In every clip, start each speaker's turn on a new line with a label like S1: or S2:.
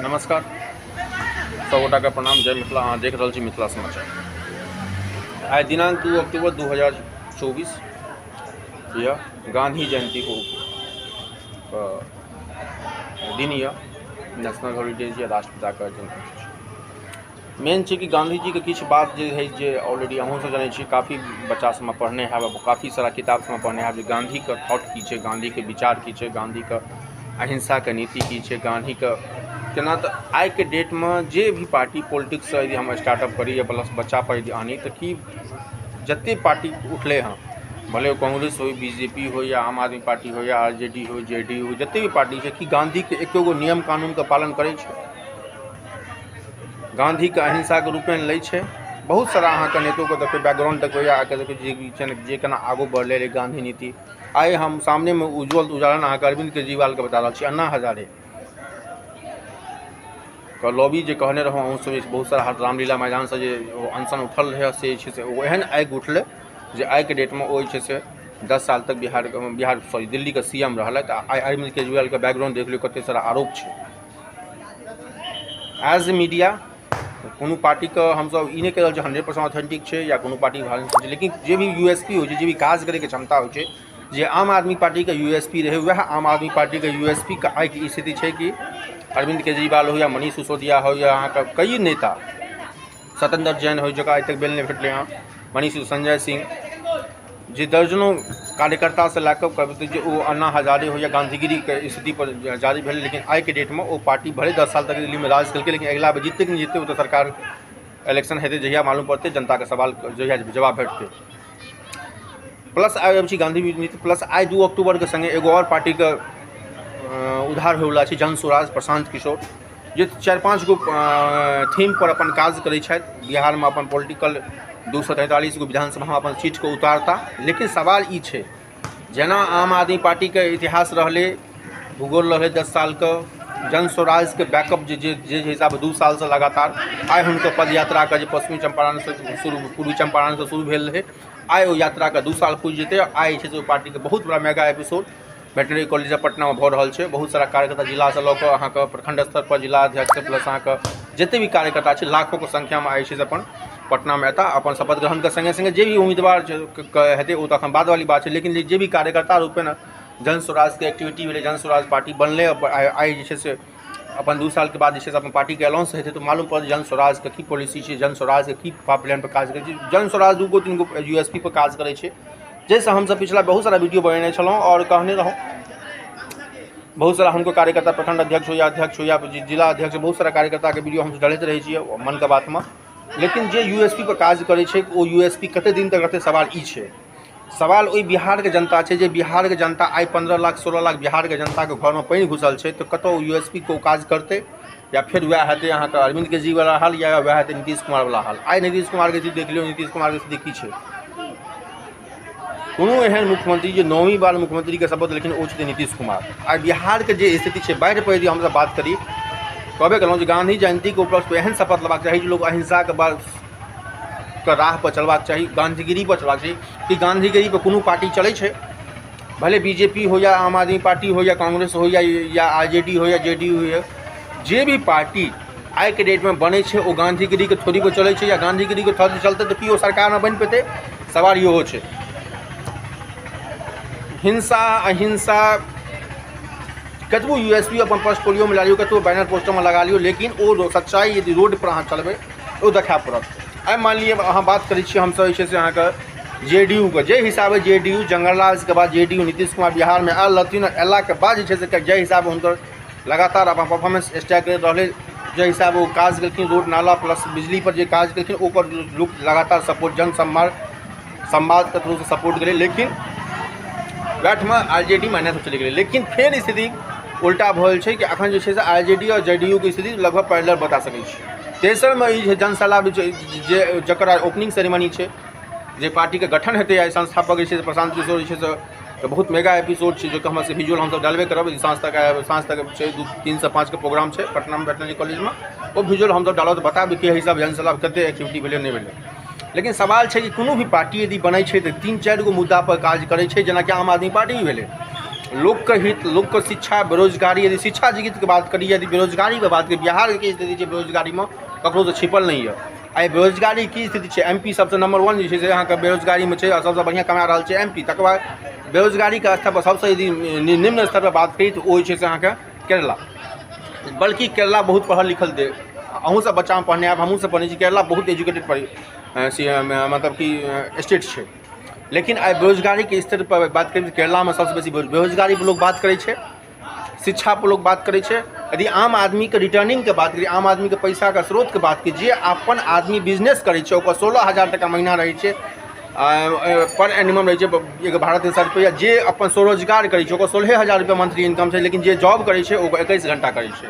S1: नमस्कार, सब गोटाके प्रणाम, जय मिथिला। अहाँ देख रहल छी मिथिला समाचार। आइ दिनांक 2 अक्टूबर 2024 यह गांधी जयंती को दिन यह नेशनल हॉलीडे यऽ, राष्ट्रपिताके जन्मदिन। मेन छै कि गांधी जी के किछु बात जे है जे ऑलरेडी अहूँ सब जनै छी, काफ़ी बच्चा सबमे पढ़ने हैब, काफ़ी सारा किताब सबमे पढ़ने हैब जे गांधीके थॉट की छै, गांधीके विचार की छै, गांधीके अहिंसाके नीति की छै, गांधीके केना। तऽ आइके डेटमे जे भी पार्टी पॉलिटिक्ससँ यदि हम स्टार्टअप करी या प्लस बच्चा पर यदि आनी, तऽ की जतेक पार्टी उठलै हँ, भले ओ कांग्रेस होइ, बीजेपी होइ या आम आदमी पार्टी होइ या आरजेडी होइ, जेडीयू होइ, जतेक भी पार्टी छै, कि गांधीके एको गो नियम कानूनके पालन करै छै? गांधीके अहिंसाके रूपेण लै छै? बहुत सारा अहाँके नेतोके देखबै, बैकग्राउंड देखबै या आके देखबै जे जे केना आगू बढ़लै रहै गांधी नीति। आइ हम सामनेमे उज्जवल उदाहरण अहाँके अरविंद केजरीवालके बता रहल छी। अन्ना हजारे के लॉबी जे कहने रहौँ अहूँ सब, बहुत सारा रामलीला मैदानसँ जे अनशन उठल रहै, से जे छै से ओ एहन आगि उठलै जे आइके डेटमे ओ जे छै से 10 साल तक बिहार बिहार सॉरी दिल्लीके सीएम रहलथि। आ आइ अरविंद केजरीवालके बैकग्राउंड देख लियौ, कतेक सारा आरोप छै। एज ए मीडिया कोनो पार्टीके हमसब ई नहि कहि रहल छी 100% ऑथेंटिक छै या कोनो पार्टी छै, लेकिन जे भी यूएसपी होइ छै, जे भी काज करैके क्षमता होइ छै, जे आम आदमी पार्टीके यूएसपी रहै, वएह आम आदमी पार्टीके यूएसपी के आइके स्थिति छै कि अरविंद केजरीवाल हो या मनीष सिसोदिया हो या अहाँके कई नेता, सत्येंद्र जैन हो, जकरा आइ तक बेल नहि भेटलै हँ, मनीष, संजय सिंह, जे दर्जनों कार्यकर्तासँ लए कऽ जे ओ अन्ना हजारे हो या गांधीगिरीके स्थितिपर जारी भेलै। लेकिन आइके डेटमे ओ पार्टी भले 10 साल तक दिल्लीमे राज केलकै, लेकिन अगिला बेर जीततै कि नहि जीततै, ओ तऽ सरकार इलेक्शन हेतै जहिया मालूम पड़तै, जनताके सवाल जहिया जवाब भेटतै। प्लस आइ आबै छी गांधी नीति। प्लस आइ 2 अक्टूबरके सङ्गे एगो आओर पार्टीके उद्धार होइवला छै, जन स्वराज, प्रशांत किशोर, जे 4-5 गो थीमपर अपन काज करै छथि। बिहारमे अपन पॉलिटिकल 243 गो विधानसभामे अपन सीटके उतारता। लेकिन सवाल ई छै, जेना आम आदमी पार्टीके इतिहास रहलै, भूगोल रहलै 10 सालके, जन स्वराजके बैकअप जे जे जे हिसाबे 2 सालसँ लगातार आइ हुनकर पदयात्राके जे पश्चिमी चम्पारणसँ शुरू, पूर्वी चम्पारणसँ शुरू भेल रहै, आइ ओ यात्राके 2 साल पुरि जेतै। आइ जे छै से ओहि पार्टीके बहुत बड़ा मेगा एपिसोड वेटनरी कॉलेज पटनामे भऽ रहल छै। बहुत सारा कार्यकर्ता जिलासँ लऽ कऽ अहाँके प्रखंड स्तर पर जिला अध्यक्ष प्लस अहाँके जतेक भी कार्यकर्ता छै, लाखोके संख्यामे आइ छै से अपन पटनामे एता। अपन शपथ ग्रहणके सङ्गे सङ्गे जे भी उम्मीदवार हेतै, ओ तऽ एखन बाद वाली बात छै, लेकिन जे भी कार्यकर्ता रूपेण जन स्वराजके एक्टिविटी भेलै, जन स्वराज पार्टी बनलै, आइ जे छै से अपन 2 सालके बाद जे छै से अपन पार्टीके अनाउंस हेतै, तऽ मालूम पड़त जन स्वराजके की पॉलिसी छै, जन स्वराजके की प्लान पर काज करै छै। जन स्वराज 2 गो 3 गो यूएसपी पर काज करै छै, जाहिसँ हमसब पिछला बहुत सारा वीडियो बनेने छलहुँ आओर कहने रहौँ। बहुत सारा हुनको कार्यकर्ता, प्रखंड अध्यक्ष हो या अध्यक्ष हो या जिला अध्यक्ष, बहुत सारा कार्यकर्ताके वीडियो हमसब डालैत रहै छियै मनके बातमे। लेकिन जे यूएसपी पर काज करै छै, ओ यूएसपी कते दिन तक रहतै, सवाल ई छै। सवाल ओहि बिहारके जनता छै, जे बिहारके जनता आइ 15 लाख 16 लाख बिहारके जनताके घरमे पानि घुसल छै, तऽ कतऽ ओ यूएसपी के ओ काज करतै? या फेर वएह हेतै अहाँके अरविंद केजरीवाल हाल या वएह हेतै नीतीश कुमारवला हाल? आइ नीतीश कुमारके स्थिति देख लियौ, नीतीश कुमारके स्थिति की छै। कोनो एहन मुख्यमंत्री जे 9वीं बार मुख्यमंत्रीके शपथ लेकिन ओ छथिन नीतीश कुमार। आइ बिहारके जे स्थिति छै बाढ़ि पर यदि हमसब बात करी, कहबे केलहुँ जे गांधी जयंतीके उपलक्ष्य पर एहन शपथ लेबाक चाही जे लोक अहिंसाके बात के राह पर चलबाक चाही, गांधीगिरी पर चलबाक चाही। कि गांधीगिरी पर कोनो पार्टी चलै छै? भले बीजेपी हो या आम आदमी पार्टी हो या कांग्रेस हो या आरजेडी हो या जेडीयू हो या जे भी पार्टी आइके डेटमे बनै छै, ओ गांधीगिरीके थोड़ी पर चलै छै? या गांधीगिरीके थोड़ी चलतै तऽ की ओ सरकारमे बनि पेतै? सवाल इहो छै। हिंसा अहिंसा कतबो यूएसपी अपन पोर्टफोलियोमे लए लियौ, कतबो बैनर पोस्टरमे लगा लियौ, लेकिन ओ सच्चाइ यदि रोड पर अहाँ चलबै, ओ देखाय पड़त। आइ मानि लिअ अहाँ बात करै छी हमसब जे छै से अहाँके जेडीयू के, जे हिसाबे जेडीयू जंगलराजके बाद जेडीयू नीतीश कुमार बिहारमे आयल रहथिन, अयलाके बाद जे छै से जाहि हिसाबे हुनकर लगातार अपन परफॉर्मेंस स्टार्ट करैत रहलै, जाहि हिसाबे ओ काज केलखिन, रोड नाला प्लस बिजली पर जे काज केलखिन, ओकर लोक लगातार सपोर्ट जन संवादके थ्रूसँ सपोर्ट गेलै। लेकिन वएहठमा आरजेडी माइनसमे चलि गेलै। लेकिन फेर स्थिति उल्टा भऽ गेल छै कि अखन जे छै से आरजेडी आओर जेडीयू के स्थिति लगभग पैरेलल बता सकै छी। तेसरमे ई छै जनसैलाब जे जकर ओपनिंग सेरेमनी छै, जे पार्टीके गठन हेतै आइ, संस्थापक जे छै से प्रशांत किशोर जे छै से, तऽ बहुत मेगा एपिसोड छै, जे हमर विजुअल हमसब डालबे करब। साँझ तक, साँझ तक छै, 2-3 से 5के प्रोग्राम छै पटनामे वेटनरी कॉलेजमे। ओ विजुअल हमसब डालब तऽ बताबी कि हिसाब जनसैलाब कते एक्टिविटी भेलै, नहि भेलै। लेकिन सवाल छै कि कोनो भी पार्टी यदि बनै छै तऽ 3-4 गो मुद्दा पर काज करै छै, जेनाकि आम आदमी पार्टी भी भेलै। लोकके हित, लोकके शिक्षा, बेरोजगारी। यदि शिक्षा जगतके बात करी, यदि बेरोजगारीके बात करी, बिहारके की स्थिति छै बेरोजगारीमे, ककरोसँ छिपल नहि यऽ। आइ बेरोजगारी की स्थिति छै? एम पी सबसँ नम्बर वन जे छै से अहाँके बेरोजगारीमे छै आ सबसँ बढ़िआँ कमा रहल छै एम पी। तकर बाद बेरोजगारीके स्तर पर सबसँ यदि निम्न स्तर पर बात करी तऽ ओ जे छै से अहाँके केरला। बल्कि केरला बहुत पढ़ल लिखल देश, अहूँसब बच्चामे पढ़ने हैब, हमहूँसब पढ़ने छी। केरला बहुत एजुकेटेड मतलब कि स्टेट छै, लेकिन आइ बेरोजगारीके स्तर पर बात करी तऽ केरलामे सबसँ बेसी बेरोजगारीपर लोक बात करै छै, शिक्षापर लोक बात करै छै। यदि आम आदमीके रिटर्निंगके बात करी, आम आदमीके पैसाके स्रोतके बात करी, जे अपन आदमी बिजनेस करै छै ओकर 16,000 टका महीना रहै छै, पर एनिमम रहै छै एक भारतीय सर रुपैआ। जे अपन स्वरोजगार करै छै ओकर 16,000 रुपैआ मंथली इनकम छै, लेकिन जे जॉब करै छै ओ 21 घंटा करै छै।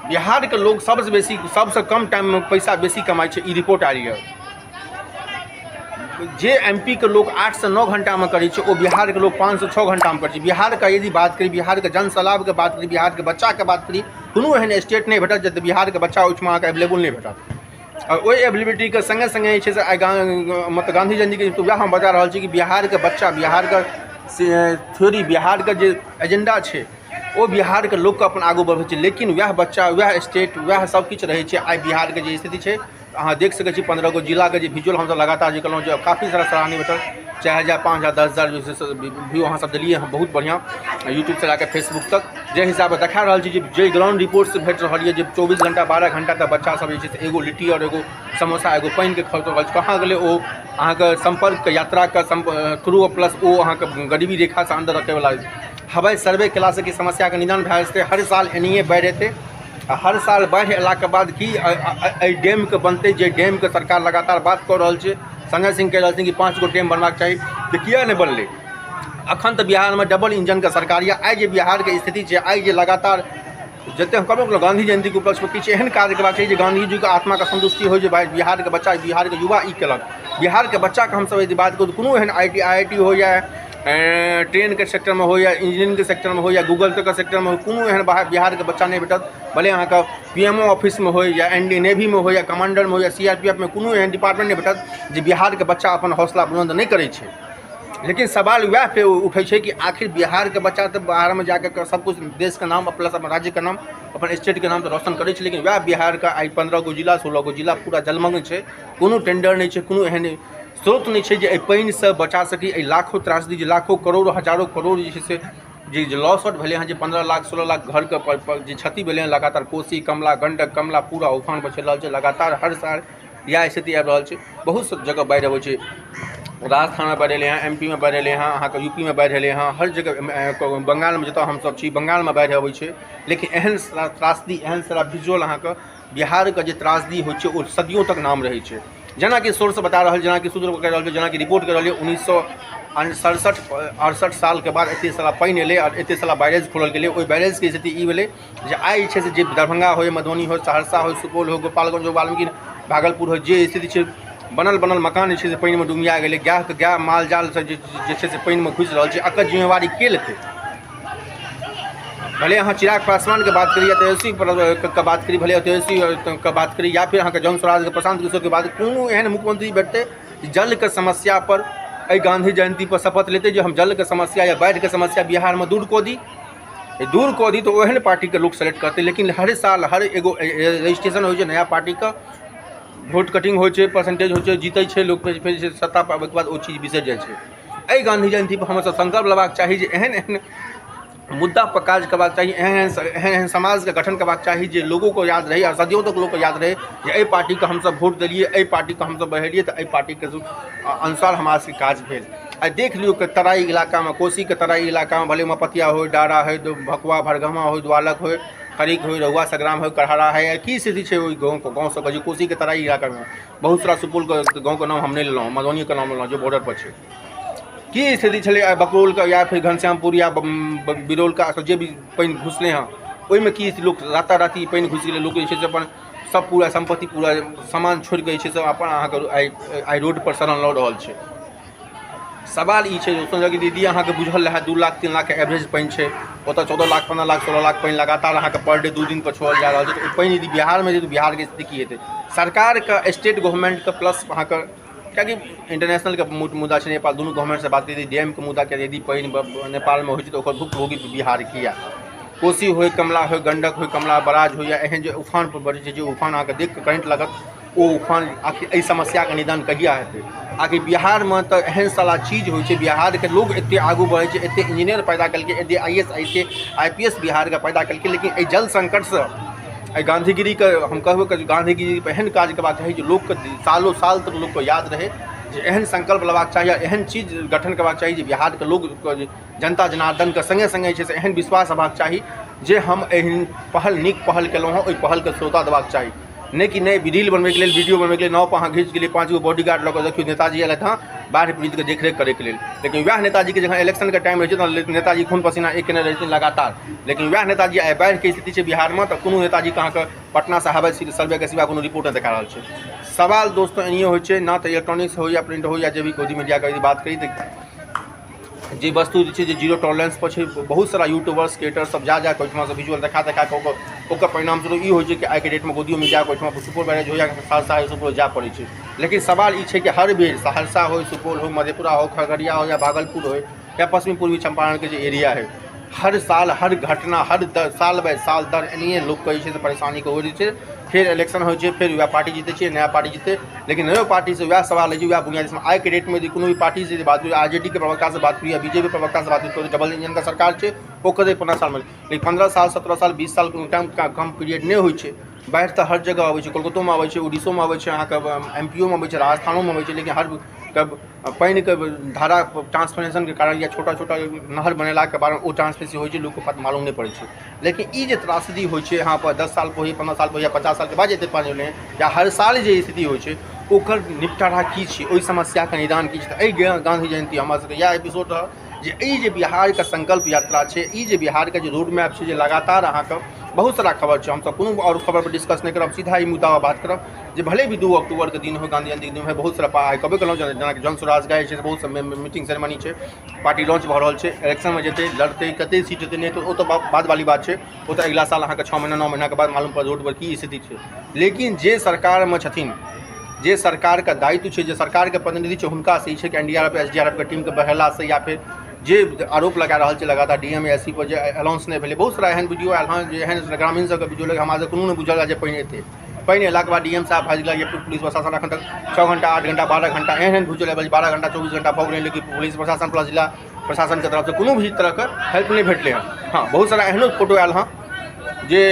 S1: बिहारके लोक सबसँ बेसी, सबसँ कम टाइममे पैसा बेसी कमाइ छै, ई रिपोर्ट आयल यऽ। जे एम पी के लोक 8 सँ 9 घंटामे करै छै, ओ बिहारके लोक 5 सँ 6 घंटामे करै छै। बिहारके यदि बात करी, बिहारके जन सैलाबके बात करी, बिहारके बच्चाके बात करी, कोनो एहन स्टेट नहि भेटत जतऽ बिहारके बच्चा ओहिठमा अहाँके अवेलेबल नहि भेटत। आओर ओहि एबिलिटीके सङ्गे सङ्गे जे छै से आइ मतलब गाँधी जयन्तीके वएह हम बता रहल छी कि बिहारके बच्चा, बिहारके थ्योरी, बिहारके जे एजेंडा छै, ओ बिहारके लोकके अपन आगू बढ़बै छै। लेकिन वएह बच्चा, वएह स्टेट, वएह सब किछु रहै छै। आइ बिहारके जे स्थिति छै, अहाँ देख सकै छी, 15 गो जिलाके जे विजुअल हमसब लगातार जे केलहुँ, जे काफी सारा सराहनीय भेटल, 4000, 5000, 10,000 जे छै से व्यू अहाँ सब देलियै हँ। बहुत बढ़िआँ। यूट्यूबसँ लए कऽ फेसबुक तक जाहि हिसाबे देखा रहल छी, जे जे ग्राउंड रिपोर्टसँ भेट रहल यऽ, जे 24 घण्टा, 12 घण्टा तक बच्चा सब जे छै से एगो लिट्टी आओर एगो समोसा, एगो पानिके खर्च रहल छै। कहाँ गेलै ओ अहाँके सम्पर्कके यात्राके थ्रू, प्लस ओ अहाँके गरीबी रेखासँ अन्दर रखैवला हवाइ सर्वे केलासँ कि समस्याके निदान भए जेतै? हर साल एनाहिए बाढ़ि एतै आ हर साल बाढ़ि अयलाके बाद की एहि डैमके बनतै? जे डैमके सरकार लगातार बात कऽ रहल छै, संजय सिंह कहि रहल छथिन कि पाँच गो डैम बनबाक चाही, तऽ किए नहि बनलै अखन? तऽ बिहारमे डबल इंजनके सरकार यऽ। आइ जे बिहारके स्थिति छै, आइ जे लगातार जतेक हम कहबो केलहुँ, गाँधी जयन्तीके उपलक्ष्यमे किछु एहन काज करबाक चाही जे गाँधीजीके आत्माके सन्तुष्टि होइ, जे भाइ बिहारके बच्चा, बिहारके युवा ई केलक। बिहारके बच्चाके हमसब यदि बात करू तऽ कोनो एहन I T I I T हो या ट्रेनके सेक्टरमे हो या इंजीनियरिंगके सेक्टरमे हो या गूगलके सेक्टरमे हो, कोनो एहन बाहर बिहारके बच्चा नहि भेटत। भले अहाँके पी एम ओ ऑफिसमे होइ या एन डी नेवीमे हो या कमांडरमे हो या सी आर पी एफ मे, कोनो एहन डिपार्टमेंट नहि भेटत जे बिहारके बच्चा अपन हौसला बुलन्द नहि करै छै। लेकिन सवाल वएह पे उठै छै कि आखिर बिहारके बच्चा तऽ बाहरमे जाके सब किछु देशके नाम प्लस अपन राज्यके नाम, अपन स्टेटके नाम तऽ रोशन करै छै, लेकिन वएह बिहारके आइ 15 गो जिला, 16 गो जिला पूरा जलमग्न छै। कोनो टेंडर नहि छै, कोनो एहन स्रोत नहि छै जे एहि पानिसँ बचा सकी एहि लाखो त्रासदी, जे लाखो करोड़, हजारो करोड़ जे छै से जे जे लॉस आउट भेलै हँ, जे 15 लाख, 16 लाख घरके पर जे क्षति भेलै हँ। लगातार कोसी, कमला, गण्डक, कमला पूरा उफान पर चलि रहल छै। लगातार हर साल इएह स्थिति आबि रहल छै। बहुत जगह बाढ़ि अबै छै। राजस्थानमे बाढ़ि एलै हँ, एम पी मे बाढ़ि एलै हँ, अहाँके यू पी मे बाढ़ि एलै हँ, हर जगह, बङ्गालमे, जतऽ हमसब छी बङ्गालमे बाढ़ि अबै छै। लेकिन एहन त्रासदी, एहन सारा विजुअल, अहाँके बिहारके जे त्रासदी होइ छै ओ सदियों तक नाम रहै छै। जेनाकि सोर्स बता रहल, जेनाकि सूत्र कहि रहल छै, जेनाकि रिपोर्ट कहि रहल यऽ, 1967 68 सालके बाद एते सारा पानि एलै आओर एते सारा बैरेज खोलल गेलै। ओहि बैरेजके स्थिति ई भेलै जे आइ जे छै से जे दरभंगा होइ, मधुबनी होइ, सहरसा होइ, सुपौल होइ, गोपालगंज होइ, वाल्मीकि, भागलपुर होइ, जे स्थिति छै, बनल बनल मकान जे छै से पानिमे डुमिया गेलै। गायके गाय, माल जाल सब जे छै से पानिमे घुसि रहल छै। एकर जिम्मेवारी के लेतै? भले अहाँ चिराग पासवानके बात करी या तेजस्वीके बात करी, भले तेजस्वीके बात करी या फिर अहाँके जन स्वराजके प्रशान्त किशोरके बात, कोनो एहन मुख्यमंत्री भेटतै जलके समस्या पर एहि गाँधी जयन्ती पर शपथ लेतै जे हम जलके समस्या या बाढ़िके समस्या बिहारमे दूर कऽ दी, दूर कऽ दी, तऽ ओहन पार्टीके लोक सेलेक्ट करतै। लेकिन हर साल हर एगो रजिस्ट्रेशन होइ छै नया पार्टीके, वोट कटिंग होइ छै, परसेंटेज होइ छै, जीतै छै लोक, फेर जे सत्ता पाबैके बाद ओ चीज बिसरि जाइ छै। एहि गाँधी जयन्तीपर हमरसभ संकल्प लेबाक चाही जे एहन एहन मुद्दापर काज करबाक चाही, एहन एहन एहन एहन समाजके गठन करबाक चाही जे लोगोके याद रहै आओर सदियों तक लोकके याद रहै जे एहि पार्टीके हमसभ वोट देलियै, एहि पार्टीके हमसभ बढ़ेलियै, तऽ एहि पार्टीके अनुसार हमरा सबके काज भेल। आइ देख लियौ कि तराइ इलाकामे, कोसीके तराइ इलाकामे, भले मपतिया होइ, डारा होइ, भकुआ भरगामा होइ, द्वालक होइ, खरीक होइ, रहुआ सग्राम होइ, करहरा होइ, की स्थिति छै ओहि गाँवके, गाँव सबके जे कोसीके तराइ इलाकामे? बहुत सारा सुपौलके गाँवके नाम हम नहि लेलहुँ, मधुबनीके नाम लेलहुँ जे बॉर्डरपर छै। की स्थिति छलै आइ बकरौलके या फेर घनश्यामपुर या बिरौलका जे भी पानि घुसलै हँ, ओहिमे की लोक राताराती पानि घुसि गेलै? लोक जे छै से अपन सब पूरा सम्पत्ति, पूरा सामान छोड़िकऽ जे छै से अपन अहाँके आइ आइ रोडपर शरण लऽ रहल छै। सवाल ई छै दोस्तो कि दीदी अहाँके बुझल रहए 2 लाख, 3 लाखके एवरेज पानि छै, ओतऽ 14 लाख, 15 लाख, 16 लाख पानि लगातार अहाँके पर डे 2 दिनपर छोड़ल जा रहल छै, तऽ ओ पानि यदि बिहारमे जेतै तऽ बिहारके स्थिति की हेतै? सरकारके, स्टेट गवर्नमेन्टके प्लस अहाँके किएकि इन्टरनेशनलके मुद्दा छै। नेपाल दुनू गवर्नमेन्टसँ बात करी, डैमके मुद्दा, किएकि यदि पानि नेपालमे होइ छै तऽ ओकर भुक्तभोगी बिहार किए? कोसी होइ, कमला होइ, गण्डक होइ, कमला बराज होइ, या एहन जे उफान पर बढ़ै छै, जे उफान अहाँके देखि कऽ करेन्ट लागत, ओ उफान। आखिर एहि समस्याके निदान कहिया हेतै? आखिर बिहारमे तऽ एहन सारा चीज होइ छै, बिहारके लोग एतेक आगू बढ़ै छै, एतेक इंजीनियर पैदा केलकै, एतेक I S, I P S बिहारके पैदा केलकै, लेकिन एहि जल सङ्कटसँ, एहि गाँधीगिरीके हम कहबै कि गाँधीगिरी एहन काज करबाक चाही जे लोकके सालो साल तक लोकके याद रहै, जे एहन सङ्कल्प लेबाक चाही आ एहन चीज गठन करबाक चाही जे बिहारके लोकके, जे जनता जनार्दनके सङ्गे सङ्गे जे छै से एहन विश्वास हेबाक चाही जे हम एहन पहल, नीक पहल केलहुँ हँ, ओहि पहलके श्रोता देबाक चाही। नहि कि नहि रील बनबैके लेल, वीडियो बनबैके लेल नावपर अहाँ घुसि गेलियै, 5 गो बॉडीगार्ड लऽ कऽ, देखियौ नेताजी एलथि हँ बाढ़ि पीड़ितके देखरेख करैके लेल। लेकिन वएह नेताजीके जखन इलेक्शनके टाइम रहै छै तहन नेताजी खून पसीना एक केने रहै छथिन लगातार। लेकिन वएह नेताजी आइ बाढ़िके स्थिति छै बिहारमे तऽ कोनो नेताजीके अहाँके पटनासँ हवाई सर्वेके सिवा कोनो रिपोर्ट नहि देखा रहल छै। सवाल दोस्तो एनाहिए होइ छै ने, तऽ इलेक्ट्रॉनिक्स हो या प्रिंट हो या जे भी गोदी मीडियाके यदि बात करी तऽ जे वस्तु जे छै जे जीरो टॉलरेंस पर छै। बहुत सारा यूट्यूबर्स, क्रिएटर सब जा जा कऽ ओहिठुमासँ विजुअल देखा देखा कऽ ओकर परिणाम स्वरूप ई होइ छै कि आइके डेटमे गोदियो मीडियाके ओहिठुमा सुपौल बैरेज हो या सहरसा हो, सुपौल जाय पड़ै छै। लेकिन सवाल ई छै कि हर बेर सहरसा हो, सुपौल हो, मधेपुरा हो, खगड़िया हो या भागलपुर हो या पश्चिमी पूर्वी चंपारणके जे एरिया है, हर साल हर घटना, हर साल बाइ साल दर एनाहिए लोकके जे छै से परेशानीके होइ छै। फेर इलेक्शन होइ छै, फेर वएह पार्टी जीतै छै, नया पार्टी जीतै, लेकिन नयो पार्टीसँ वएह सवाल होइ छै, वएह बुनियादी। आइके डेटमे यदि कोनो भी पार्टीसँ यदि बात करी, आरजेडीके प्रवक्तासँ बात करी या बीजेपी प्रवक्तासँ बात करी, डबल इंजनके सरकार छै, ओ कहतै 15 सालमे। लेकिन 15 साल, 17 साल, 20 साल कोनो टाइम कम पीरियड नहि होइ छै। बाढ़ि तऽ हर जगह अबै छै, कोलकातोमे अबै छै, उड़ीसोमे अबै छै, अहाँके एमपीओमे अबै छै, राजस्थानोमे अबै छै। लेकिन हर पानिके धारा ट्रांसफॉर्मेशनके कारण या छोटा छोटा नहर बनेलाके बाद ओ ट्रांसपेरेंसी होइ छै, लोकके मालूम नहि पड़ै छै। लेकिन ई जे त्रासदी होइ छै यहाँ पर, 10 साल पर होइए, 15 साल पर होइए, 50 सालके बाद एतेक पानि होलै या हर साल जे स्थिति होइ छै, ओकर निपटारा की छै? ओहि समस्याके निदान की छै? तऽ एहि गाँधी जयन्ती हमरा सबके इएह एपिसोड रहल जे ई जे बिहारके संकल्प यात्रा छै, ई जे बिहारके जे रोड मैप छै, जे लगातार अहाँके बहुत सारा खबर छै। हमसब कोनो आओर खबरपर डिस्कस नहि करब, सीधा ई मुद्दापर बात करब जे भले भी 2 अक्टूबरके दिन हो, गाँधी जयन्तीके दिन हो, बहुत सारा आइ कहबे केलहुँ, जेनाकि जन स्वराज गाय छै, बहुत मीटिंग सेरेमनी छै, पार्टी लॉन्च भऽ रहल छै, इलेक्शनमे जेतै, लड़तै, कतेक सीट हेतै, नहि तऽ ओ तऽ बाद वाली बात छै। ओ तऽ अगिला साल अहाँके 6 महीना, 9 महीनाके बाद मालूम पड़त रोडपर की स्थिति छै। लेकिन जे सरकारमे छथिन, जे सरकारके दायित्व छै, जे सरकारके प्रतिनिधि छै, हुनकासँ ई छै कि एनडीआरएफ, एसडीआरएफके टीमके बढ़ेलासँ या फेर जे आरोप लगा रहल छै लगातार डीएम, एसपी पर जे अनाउंस नहि भेलै, बहुत सारा एहन वीडियो आयल हँ जे एहन ग्रामीण सबके वीडियो लगे, हमरा कोनो नहि बुझल जे पानि एतै। पानि अयलाके बाद डीएम साहब भागि गेला, पुलिस प्रशासन एखन तक 6 घंटा, 8 घंटा, 12 घंटा, एहन एहन वीडियो आयल, 12 घंटा, 24 घंटा भऽ गेलै, लेकिन पुलिस प्रशासन प्लस जिला प्रशासनके तरफसँ कोनो भी तरहके हेल्प नहि भेटलै हँ। हँ, बहुत सारा एहनो फोटो आयल हँ जे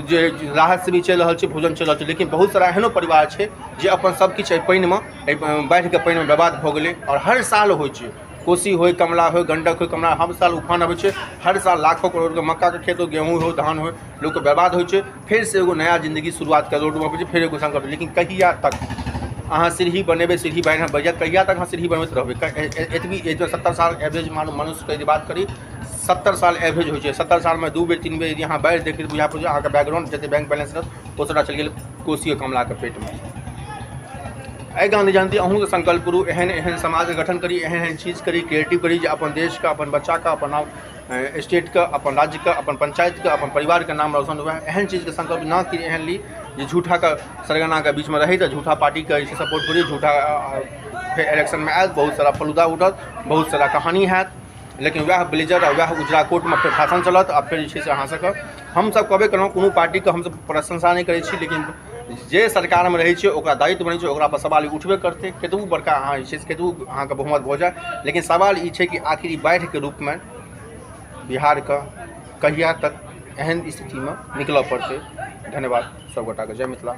S1: जे राहत शिविर चलि रहल छै, भोजन चलि रहल छै, लेकिन बहुत सारा एहनो परिवार छै जे अपन सब किछु एहि पानिमे, एहि बाढ़िके पानिमे बर्बाद भऽ गेलै। आओर हर साल होइ छै, कोसी होइ, कमला होइ, गण्डक होइ, कमला, हर साल उफान अबै छै। हर साल लाखो करोड़के मक्काके खेत हो, गेहूँ हो, धान हो, लोकके बर्बाद होइ छै। फेरसँ एगो नया जिन्दगी शुरुआतके रोडमे अबै छै, फेर एगो संकल्प। लेकिन कहिया तक अहाँ सीढ़ी बनेबै? सीढ़ी बढ़िआँ बढ़िआँ, कहिया तक अहाँ सीढ़ी बनबैत रहबै? एतबी एज, 70 साल एवरेज मानू मनुष्यके यदि बात करी, 70 साल एवरेज होइ छै। 70 सालमे दू बेर, तीन बेर यदि अहाँ बाढ़ि देखै, बुझा पड़ै अहाँके बैकग्राउंड जते बैंक बैलेंस रहत, ओ सबटा चलि गेल कोसी आओर कमलाके पेटमे। एहि गाँधी जयन्ती अहूँके संकल्प करू, एहन एहन समाजके गठन करी, एहन एहन चीज करी, क्रिएटिव करी जे अपन देशके, अपन बच्चाके, अपन स्टेटके, अपन राज्यके, अपन पंचायतके, अपन परिवारके नाम रोशन हुए, एहन चीजके संकल्प ना कि एहन ली जे झूठाके सरगनाके बीचमे रहै तऽ झूठा पार्टीके जे छै सपोर्ट करी, झूठा फेर इलेक्शनमे आयत, बहुत सारा फलूदा उठत, बहुत सारा कहानी हैत, लेकिन वएह ब्लेजर आ वएह उजरा कोटमे फेर भाषण चलत। आ फेर जे छै से अहाँ सबके हमसब कहबे केलहुँ, कोनो पार्टीके हमसब प्रशंसा नहि करै छी, लेकिन जे सरकारमे रहै छै ओकरा दायित्व बनै छै, ओकरा पर सवाल उठबे करतै। कतबो बड़का अहाँ जे छै से कतबो अहाँके बहुमत भऽ जाए, लेकिन सवाल ई छै कि आखिर ई बाढ़िके रूपमे बिहारके कहिया तक एहन स्थितिमे निकलऽ पड़तै? धन्यवाद सब गोटाके। जय मिथिला।